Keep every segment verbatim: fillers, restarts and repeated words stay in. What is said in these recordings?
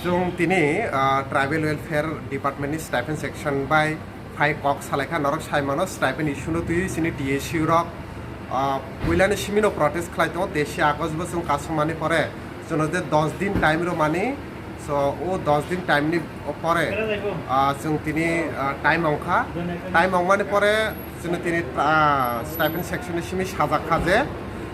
Chwng tini, ah, Tribal Welfare Department ni stipend section bai phai kok salaikha, norok saimano stipend issue no twiwi chini T S U rok, ah, puilani simino protest khlai tongo, teisi August bo chwng kasumani pore chwngno je dos din time rwmani, so o dos din time ni pore, ah, chwng tini, ah, time ongkha, time ongmani pore chwngno tini, ah, stipend section ni simi sajak kha je,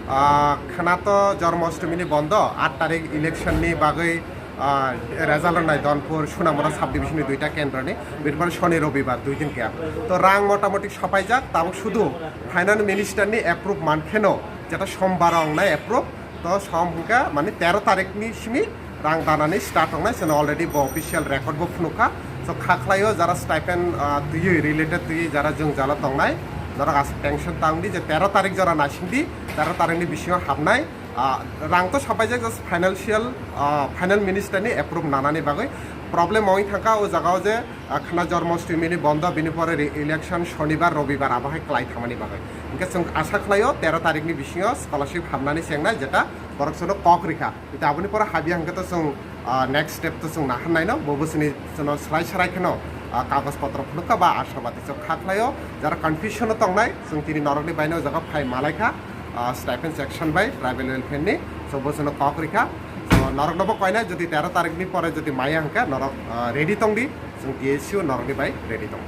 ah, khwnato Jormostomini bondo, aat tarik election ni bagwi, ah, result rwnai Donpur, Sunamura subdivision ni duita kendro ni, birbar Soni Robibar dui din gap. To rang motamoti sopaijak, tabuk sudu finance minister ni approve mankheno, jeta sombar ongnai approve, to som hwnkha mani tero tarik ni simi rang danani start ongnai, chwngno already bo official record bo phunukha. So kha khlaio jara stipend, ah, twiwi related twiwi jara jwngjalo tongnai, norok aswk tension ta wngdi je tero tarik jora naisingdi, tero tarik ni bisingo hapnai. Ah, rang to sapaijak just financial, ah, finance minister ni approve nanani bagwi problem ongwi thangkha o jagao je, ah, khwna Jormostomini bondo, bini pore re-, election Sonibar, Robibar abo hai klai thangmani bagwi. Hwnkhe chwng asa khlaio tero tarik ni bisingo scholarship hapnani chengnai, jeta borok chwngno kok rikha. Hwnkhe aboni pore habya hwnkhe to chwng, ah, next step to chwng naharnaino, bo bwswni chwngno swrai swrai kheno, ah, kagoj potro phunukha ba ashabadi. Chwng kha khlaio jara confusion o tongnai, chwng tini norokni baino o jaga phai malaikha, ah, stipend section bai tribal welfare ni, so bo chwngno kok rikha. So norokno bo koinai jodi tero tarik ni pore jodi maya hwnkhe norok, ah, ready tongdi, chwng T S U norokni bai ready tong.